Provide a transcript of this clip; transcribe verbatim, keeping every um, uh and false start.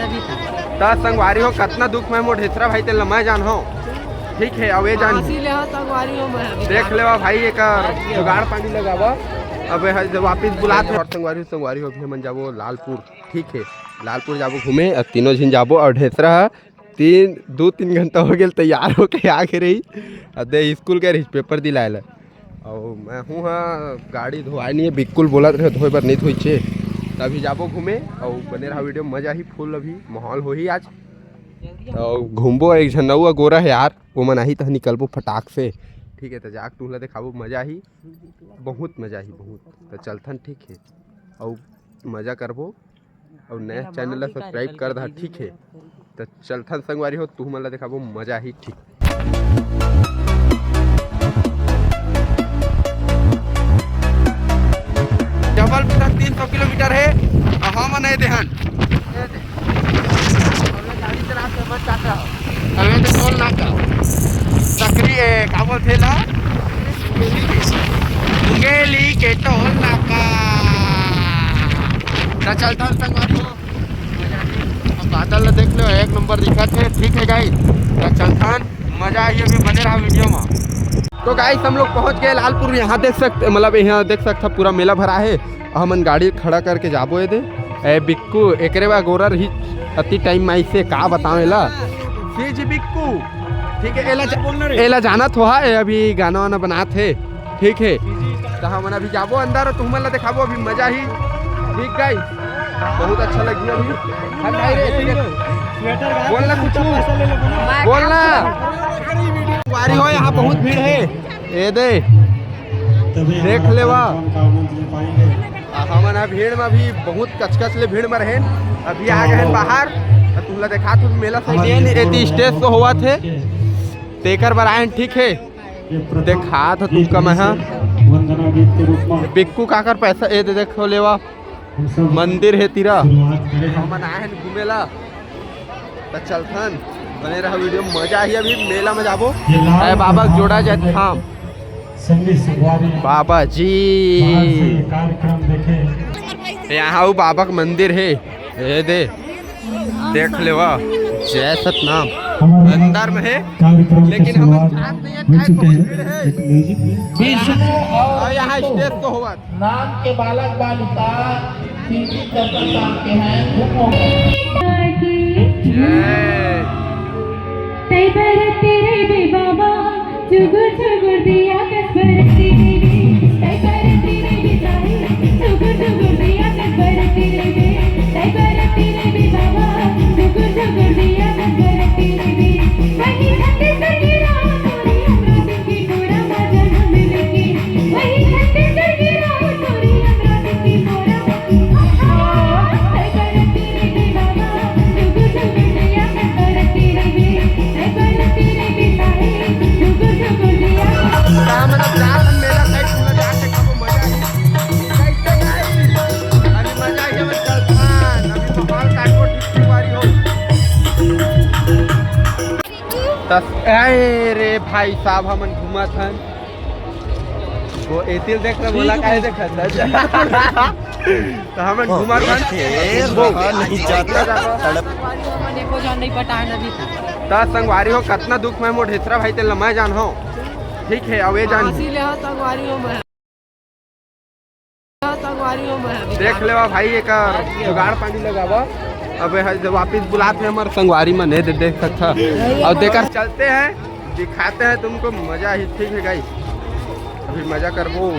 त संगवारी हो, कतना दुख में मोर ढेसरा भाई, तेला मैं जान हो। ठीक है, अब ये जान। फांसी ले हो संगवारी हो, मैं अभी देख लेवा भाई, एक जुगाड़ पानी लगावा। अब ये ह-, जब वापिस बुलात है। और संगवारी हो, संगवारी हो, अभी हमन जाबो लालपुर। ठीक है, लालपुर जाबो घूमे, अब तीनों झिन जाबो। और ढेसरा ह तीन, दो तीन घंटा हो गेल तैयार होके आ गे रही। अब दे स्कूल के रही पेपर दिलाए ला। अउ मैं हूँ हाँ, गाड़ी धोआए नहीं है, बिल्कुल बोलत रहे धोए बर नहीं धोइचे। त अभी जाबो घूमे, अउ बने रहा वीडियो, मजा ही फुल, अभी माहौल होही आज। अउ घूमबो, एक झन नउआ गोरा है यार, वो मन आही त निकलबो फटाक से। ठीक है, त जाके तुमला देखाबो, मजा ही, बहुत मजा ही, बहुत। त चलथन, ठीक है, अउ मजा करबो। अउ नया चैनल ला सब्सक्राइब कर दहा, ठीक है। त चलथन संगवारी हो, तुमन ला देखाबो, मजा ही, ठीक। जबलपुर तक तीन सौ किलोमीटर है, अउ हमन ए देहन। गाड़ी चलात हे, मत काका। अबे तो टोल नाका। सकरी, ए, का बोलथे ला? मुंगेली के टोल नाका। त चलथन संगवारी हो। अब बादल ला देख लो, एक नंबर दिखत हे। ठीक है गाइस, त चलथन, मजा आही, अभी बने रहा वीडियो में। तो गाइस, हम लोग पहुंच गए लालपुर। यहाँ देख सकते, मतलब यहाँ देख सकता पूरा मेला भरा है। हमन गाड़ी खड़ा करके जाबो ए दे। ए बिक्कू, एकरे बा गोरा रही अति टाइम में, इसे का बताओ एला। सी जी बिक्कू, ठीक है, एला जा-, बोलना रे। एला जानत हो हा, ए अभी गाना वाना बनात हे, ठीक है। त हमन अभी जाबो अंदर, तुमन ला देखाबो अभी मजा ही, ठीक गाइस, बहुत अच्छा लगी अभी। हाँ भाई रे, ठीक है। बोलना कुछ, बोलना। वारी हो, यहाँ बहुत भीड़ है। ए दे, देख लेवा। आ, हमन ह भीड़ में अभी बहुत कचकच ले भीड़ में रहेन, अभी आ गए हैं बाहर। आ, तुमला देखात हूँ, मेला सही है, एती स्टेज तो होवत हे, तेकर बर आए हैं, ठीक है। देखात हूँ तुमका मैं ह। बिक्कू काकर पैसा ए दे, देखो लेवा। मंदिर हे तीरा। हमन आए हन घूमे ला। त चलथन, बने रहा वीडियो, मजा ही। अभी मेला में जाबो। ए बाबा के जोड़ा जाए थाम। बाबा जी। यहाँ वो बाबा के मंदिर हे। ए दे। देख लेवा। जय सतनाम। अंदर में हे। लेकिन हम जात नहीं है, बहुत भीड़ है। और यहाँ स्टेज तो होवत। नाम के बालक बालिका तीन तीन चार चार साल के हैं, गुम हो गए। जय। तै बरती रे बे बाबा, जुगुर जुगुर दिया कस बरती रे बे। तै बरती रे बे साही, जुगुर जुगुर दिया कस बरती रे बे। तै बरती रे बे बाबा, जुगुर जुगुर दिया कस बरती रे बे। वही छत्तीसगढ़ की राह तोरी हमरा दिल की पूरा मजा हम लेके। अरे भाई साहब, हमन घूमत हन। वो एतिल देख रहे, बोला काहे देखत हस? त हमन घूमत हन। ए, रहा नहीं जाता। तड़प। हमन एको झन नहीं पटाए नदी। त संगवारी हो, कतना दुख में मोर ढेसरा भाई, तेला मैं जान हो। ठीक है, अब ये जान। फांसी ले हो संगवारी हो मैं। संगवारी हो मैं। देख लेवा भाई, एक जुगाड़ पानी लगावा। अब ये वापिस बुलात हे हमर संगवारी मन, ए दे, देख सकता। और देकर चलते हैं। दिखाते हैं तुमको मजा ही, ठीक है गाइस, अभी मजा करबो।